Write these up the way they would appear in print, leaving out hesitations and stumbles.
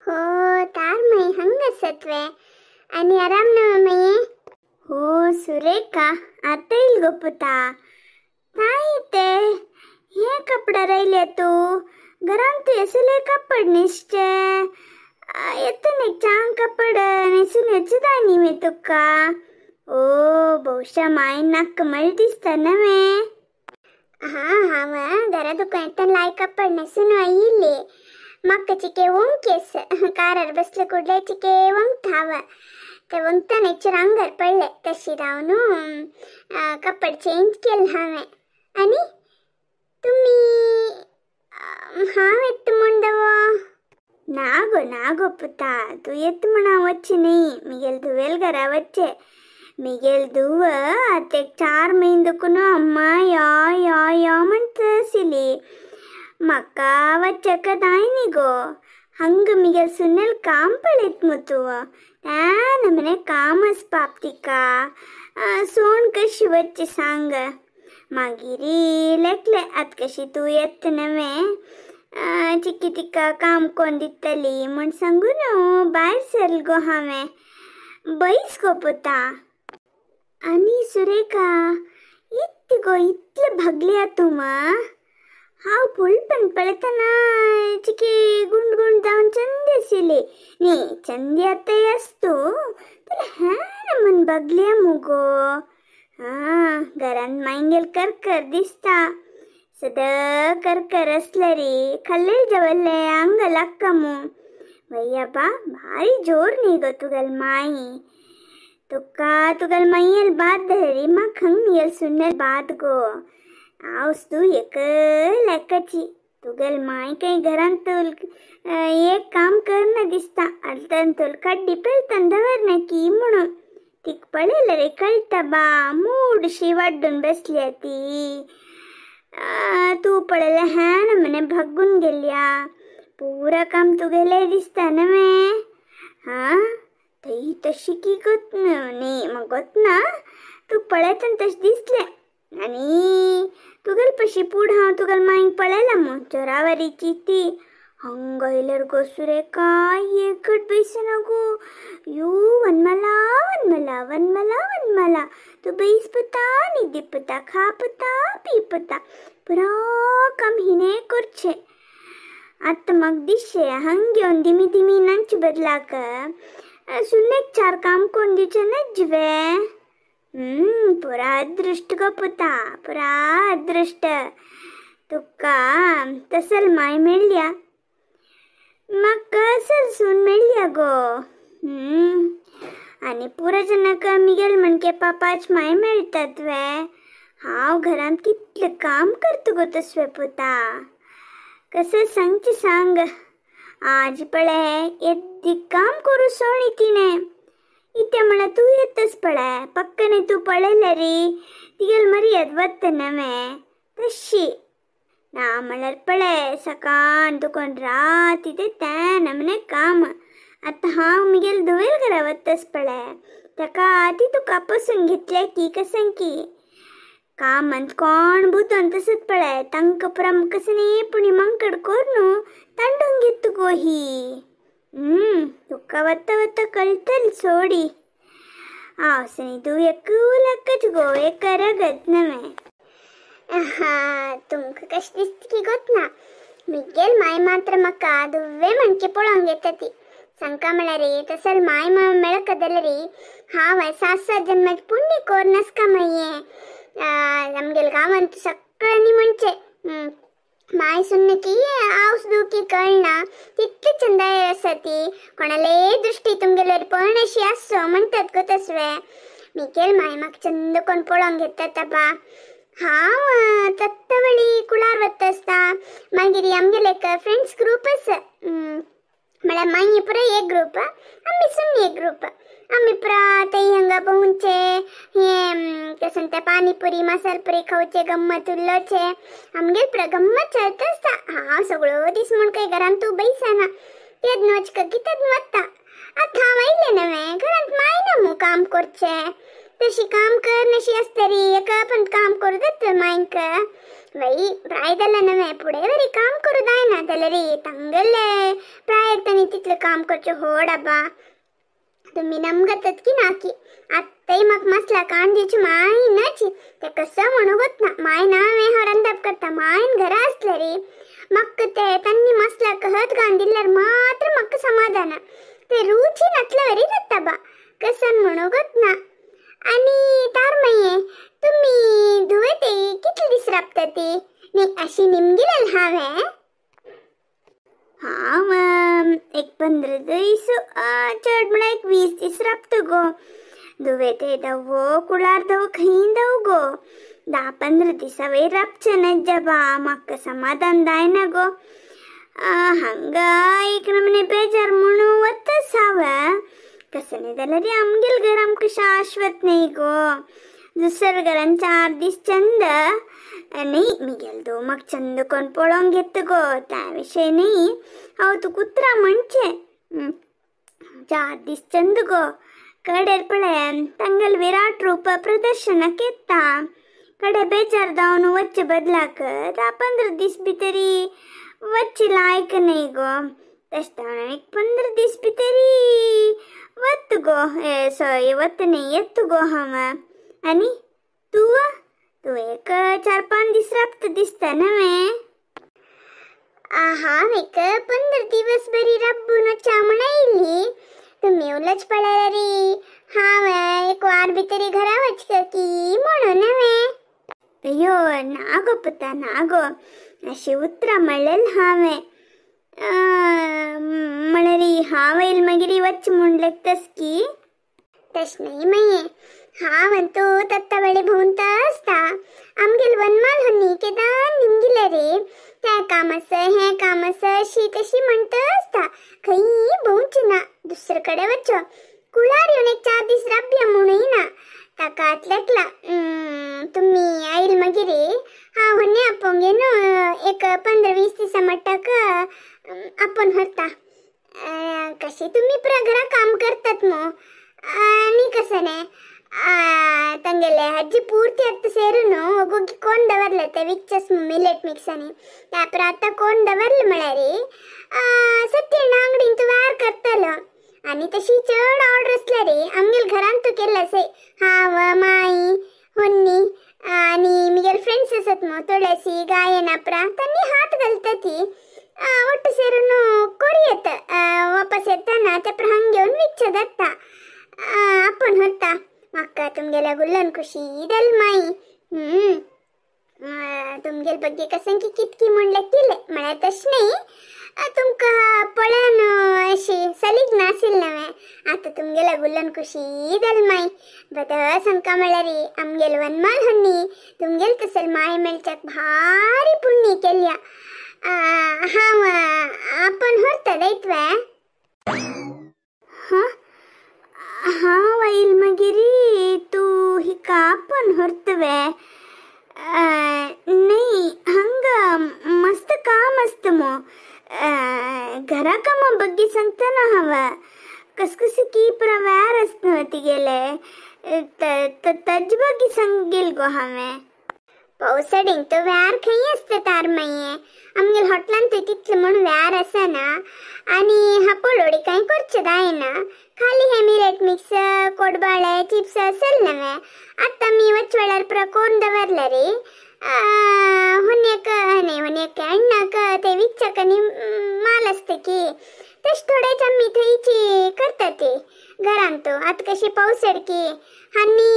हो तार माई हंग आसत वे आनी आराम ना माई. हो सुरेखा आतां येयल गो पुता. काय ते हे कपडे रायले तूं घरांत तूं असले कपड न्हेसचे येतून एक चांग कपड न्हेसून येवचें जाय न्ही मे तुका. ओ बहुशा माय नाक मळ दिसता नवे. हां हांव घरा तुका येतना लाय कपड न्हेसून आयिल्ली. म्हाका चिके वोंकेस कारार बसले कुडले चिके वोंकता हांव ते वोंकतना एक आंगार पडले तशी रावन कपड चेंज केलें हांवें. आनी तुमी हांव येता म्हूण दवो. ना गो ना गो पुता तूं येता म्हूण हांव वचचें न्ही. मिगेल धुवेल घरा वचचें. मिगेल धुव आतां एक 4 म्हयने दुखून अम्मा यो यो यो म्हणटा आशिल्ली. म्हाका वचक जाय न्ही गो. हंग मिगेल सुनेल काम पळयत मु तूं त्या नमने काम आसपाप तिका सोण कशी वचचें सांग. मागीर लेखलें आतां कशी तूं येता नवें चिकी तिका काम कोण दितली म्हूण सांगून भायर सरल गो हांवें. बैस गो पुता. आनी सुरेखा इतलें गो इतलें भागल्या तूं मा. हांव फुलपण पळयतना चिकी गुंड गुंड जावन चंदी आशिल्ली न्ही. चंदी आतां आसतू तुला ह्या म्हूण भागल्या मुगो. हां घरांत मायंगेल करकर दिसता सदां करकर आसले रे. खाल्लें जेवल्लें आंग लागता मू. वय बा भारी जोर न्ही गो तुगेल माई. तुका तुगेल मायेल बाद धरी म्हाका हंग मिगेल सुनेल बाद गो. हांव तूं एक लेकाची तुगेल माय खंय घरांत एक काम करना दिसता. आतां तुल कड्डी पेलतान दवरना की म्हणून तिका पळयल्यार रे कळटा बा मूडशी वाड्डून बसल्या ती. तूं पळयल्यार ह्या नमने भागून गेल्या. पुरा काम तुगेलें दिसता नवें. हां थंय तशी की गोत न्ही म्हाका गोत ना. तूं पळयतना तशें दिसलें. आनी तुगेल पशी पूड हांव तुगेल माईक पळयलां मू चोरावरीची ती. हंग आयल्यार गो सुरेखा एकट बैसना गो. यो वनमाला वनमाला वनमाला वनमाला तूं बैस पुता न्हिदी पुता खा पुता पी पुता पुरा काम हिणें करचें. आतां म्हाका दिसचें हांग घेवन दिमी दिमी नांच बदलाक सुनेक 4 काम कोण दिवचें नजवे. पुरा अदृश्ट गो पुता पुरा अदृश्ट. तुका तसल माय मेळ्ळ्या म्हाका असल सून मेळ्ळ्या गो. आनी पुरा जनाक मिगेल म्हणके पापाच माय मेळटात वे. हांव घरांत कितलें काम करता गो तसवें पुता. कसं सांगचें सांग. आज पळय येद्दी काम करूं सोणी तिणें. इतें म्हळ्यार तूं येतच पळय पक्कने तूं पळयल्यार रे तिगेल मर्याद वता नवें तशी ना म्हळ्यार पळय सकाळ दुकोन रात इतें तें नमने काम. आतां हांव मिगेल धुवेल घरा वतच पळय ताका ती तुका पसून घेतल्या की कसं की कामांत कोण बुतोन तसोच पळय तांकां पुरा कसं न्ही पूण मंकड करून तांडून घेत गो ही. तुका वता वता कळटलें सोडी. हांव सनी तूं एक लक्कच गो एक रगत नवें. हां तुमकां कशें दिसता की गोत ना. मिगेल माय मात्र म्हाका दुव्वे म्हणचे पळोवंक येता ती. सांगका म्हळ्यार रे तसल माय मेळका जाल्यार रे हांव 7 7 जन्माचें पुण्य कोर नासका मागीर. आमगेल्या गांवांत सगळ्यांनी म्हणचें माय सुन्न की हांव सुद्दां की कळना तितली चंदाय आसा ती. कोणाले दृश्टी तुमगेल्यार पळोवणाशी आसचो म्हणटात गो तसवे. मिगेल माय म्हाका चंद कोण पळोवंक घेतात बा. हांव तत्तवळी कुळार वता आसता. मागीर आमगेले एक फ्रेंड्स ग्रूप आसा म्हळ्यार माई पुरा एक ग्रूप आमी सुन्नी एक ग्रूप. आमी पुरा थंय हांगा भोंवचे हें कसं तें पानीपुरी मसालपुरी खावचे गम्मत उलोवचें आमगेर पुरा गम्मत चलता आसता. हांव सगळो दीस म्हूण खंय घरांत तूं बैसना तेन्ना वचका की तेन्ना वता. आतां हांव आयलें नवें घरांत माय ना मू काम करचें. तशी काम करनशी आसता रे एका पण काम करूं जाता मायक. वय प्राय जालें नवें फुडें वरी काम करूं जायना जाल्यार रे तांगेले प्रायक तांणी तितलें इतलें काम करचें होड आबा तुमी नमगतात की ना की आत्ताय म्हाका मसला कांदीची माय नाची ते कसं म्हणूंकच ना माय ना हांवें हांव रांदप करता मायन घरा आसलें रे म्हाका ते तांणी मसला कहत घालून दिल्यार मात्र म्हाका समाधान ते रुची नातले वरी जाता बा कसन म्हणूंकच ना. आनी तार मागीर तुमी धुवे ते कितले दीस राबता ती न्ही अशी निमगिलेल हांवें हांव एक 15 दीस चड म्हळ्यार एक 20 दीस राबता गो. धुवे ते दवो कुळार दव खंय दव गो 10-15 दिसा वयर राबचें न्हय बा म्हाका समाधान जायना गो. हांगा एक नमने बेजार म्हणून वताच हांव कसं न्ही जाल्यार आमगेल घर आमकां शाश्वत न्ही गो. दुसऱ्या घरान 4 दीस चंद न्ही मिगेल दो म्हाका चंद कोण पळोवंक घेता गो त्या विशय न्ही हांव तुका उतरां म्हणचें 4 दीस चंद गो कडेर पळय तांगेल विराट रूप प्रदर्शनाक येता कडे बेजार जावन वच्चे बदलाक 10-15 दीस भितरी वच्चे लायक न्ही गो. तशें एक 15 दीस भितरी वत गो सॉरी वत न्ही येत गो हांव. आनी तूं तूं एक 4-5 दीस राबता दिसता न्हय? हांव एक 15 दिवस बरी राबून वचा म्हण आयली तुमी उलच पळयल्यार हांव एक वार भितरी घरा वच की म्हणून न्हय? अयो ना गो पुता ना गो अशी उतरां म्हणलेल हांवें म्हळ्यार हांव येयल मागीर वच म्हूण लागतास की तशें न्ही मागीर हांव अंतू तत्ता वेळे भोंवता आसता आमगेल वनमाल हनी केदान निमगिले रे तें काम आसा हें काम आसा अशी तशी म्हणटा आसता खंय भोंवची ना दुसरे कडेन वचो कुळार येवन एक 4 दीस राबया म्हणूय ना ताका आतलेकला तुमी आयल मागीर हांव हनी आपोवंक न्हू एक 15-20 दिसां मट्टाक आपोवन व्हरता. कशी तुमी पुरा घरा काम करतात मू आनी कसं न्ही तांगेले आजी पूर्ती आतां सेरून ओगोगी कोण दवरले ते विकचेच मिलेट मिक्सांनी त्या आतां कोण दवरले म्हळ्यार सत्यण्णा अंगडीन तूं व्यार करतलो. आनी तशी चड ऑर्डर आसल्यार आमगेल घरान तूं केल्ले आसय हांव माई होन्नी आनी मिगेल फ्रेंड्स आसात मू तुळसी गायन प्रा तांणी हात घालता ती ಒಟ್ಟು ಸೇರುನು ಕೊರಿಯತ್ತ ವಾಪಸ್ येताना ते हांग घेवन विकचे जाता आपूण व्हरता. म्हाका तुमगेल्या गुल्लान खुशी जाली माई. तुमगेल ಬಗ್ಗೆ कसं की कितकी म्हणलें केलें म्हळ्यार तशें न्ही तुमकां पळोवन अशी सलीग नाशिल्लें न्हय आतां तुमगेल्या गुल्लान खुशी जाली माई. बदल सांगका म्हळ्यार आमगेल वनमाल हन्नी तुमगेल तसल माय मेळच्याक भारी पुण्य केल्या. हांव आपूण व्हरता दायतवे. हां हांव आयल मागीर तूं हिका आपोवन व्हरतवे? न्ही हांगा मस्त काम आसता मो घरा कामां ಬಗ್ಗೆ सांगतना हांव कसकस की पुरा व्यार आसता न्हू तिगेले ताजे ಬಗ್ಗೆ सांगेल गो हांवें. पावसाडीन तो व्यार खंय आसता तार मागीर आमगेल हॉटलान थंय तितलें म्हूण व्यार आसना आनी हापोलोडी कांय करचें जायना खाली हे मिलेट मिक्स कोडबाळे चिप्स आसल न्हय आतां आमी वच वेळार पुरा करून दवरले रे होन्याक न्ही होन्याक अण्णाक ते विकच्याक आनी माल आसता की तशें थोडेच आमी थंयची करता ते घरान तो आतां कशी पावसाड की आनी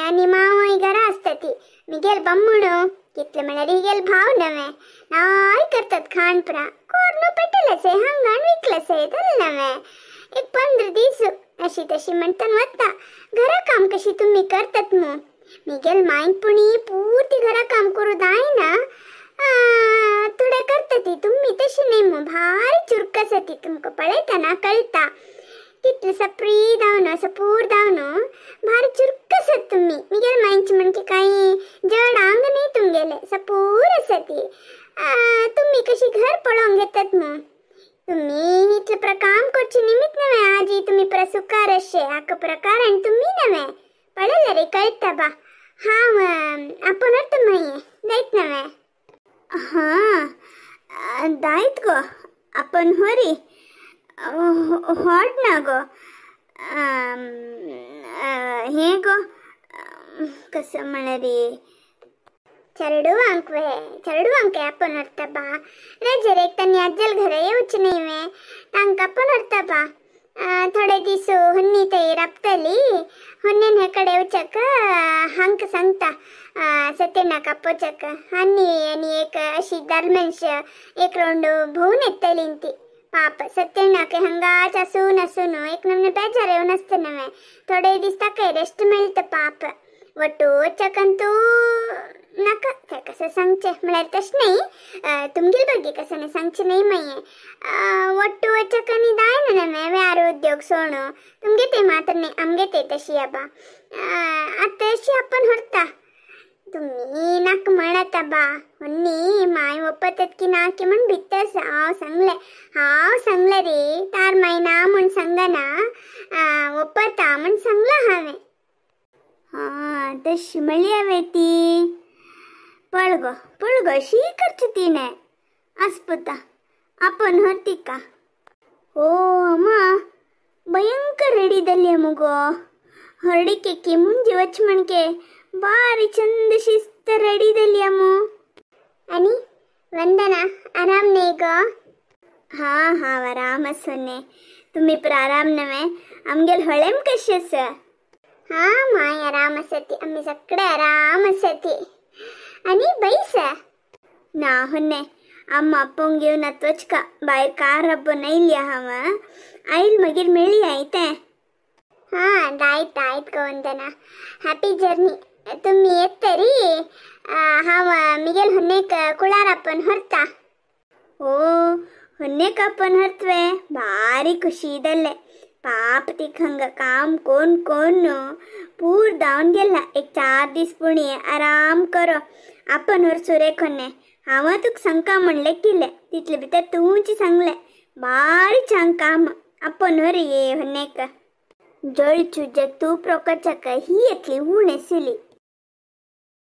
आनी मांवय घरा आसता ती मिगेल बामणो कितले म्हळ्यार हिगेल भाव नवे नाय करतात खाण पुरा कोर्ण पेटलेसे हांगान विकलेसे जालें नवे एक 15 दीस अशी तशी म्हणटान वता. घरा काम कशी तुमी करतात मू मिगेल मायक पुणी पूर्ती घरा काम करूं जायना थोडे करता ती तुमी तशी न्ही मू भारी चुरक आसा ती तुमकां पळयतना कळटा कितले सप्री जावन सपूर जावन भारी चुरक आसात तुमी. मिगेल मायची म्हणजे कांय जड आंग न्ही तुमगेले सपूर आसा ती. तुमी कशी घर पळोवंक घेतात मू तुमी इतलें पुरा काम करचें निमित्त नव्हे आजी तुमी पुरा सुखार अशे हाका पुरा कारण तुमी नव्हे पळयल्यार रे कळटा बा. हांव आपूण व्हरता मागीर जायत नव्हे? हां दायत गो आपूण व्हरी. हॉट ना गो हें गो कसं म्हळ्यार रे चेडवांक वे चेडवांक आपोवन व्हरता बा रजेर एक तांणी आज्जेल घरा येवचें न्ही वे तांकां आपोवन व्हरता बा थोडे दीस हुन्नी थंय राबतली हुन्नीन हे कडेन येवच्याक हांकां सांगता सत्यनाक आपोवच्याक आनी आनी एक अशी दरमेंश एक रावंड भोंवून येतली ती पाप सत्यनाक हांगाच आसून आसून एक नमूने बेजार येवन आसता नवें थोडे दीस ताका रेस्ट मेळटा पाप वट्टू वचकंतू नाका तें कसं सांगचें म्हळ्यार तशें न्ही तुमगेले ಬಗ್ಗೆ कसं सांगचें न्ही मागीर वट्टू वचक आनी जायना नवें व्यार उद्योग सोणू तुमगे ते मात्र न्ही आमगे ते तशी आबा आतां अशी आपण व्हरता तुम्ही नाका म्हणत बा हुन्नी माय वपतत की ना की म्हण भितर आसा हांव सांगलें हांव सांगलें रे तार माय ना म्हूण सांगना वपता म्हूण सांगलां हांवें. हां तशी म्हणली हांवें ती पळगो पळगो शी करची तिणें आसपुता आपोवन व्हर तिका. हो अम्मा भयंकर रडी जाली मुगो हरडीकेकी मुंजी वच म्हणके बारी चंद शिस्त रडी जाली मू. आनी वंदना आराम न्ही गो? हां हांव आराम आसूं तुमी पर आराम नवें आमगेल हळेम कशी आसा? हां माय आराम आसा ती आमी सगळे आराम आसा ती. आनी बैस ना हुन्ने अम्मा आपोवंक घेवन आतां वचका भायर कार आपोवन आयली हांव आयल मागीर मेळया आयतें. हां आयत आयत गो वंदना हॅपी जर्नी. तुमी येतरी हांव मिगेल हुन्नेक कुळार आपोवन व्हरता. ओ हुन्नेक आपोवन व्हरतवे भारी खुशी जालें पाप तिका हांगा काम कोण कोण पूर धांवन गेला एक 4 दीस पुणी आराम करो आपोवन व्हर सुरेख हुन्ने. हांव तुका सांगका म्हणलें कितें तितले भितर तुवूच सांगलें बारी छान काम आपोवन व्हर ये हुन्नेक. जळचू जतू प्रोकचक ही येतली हूण आशिल्ली.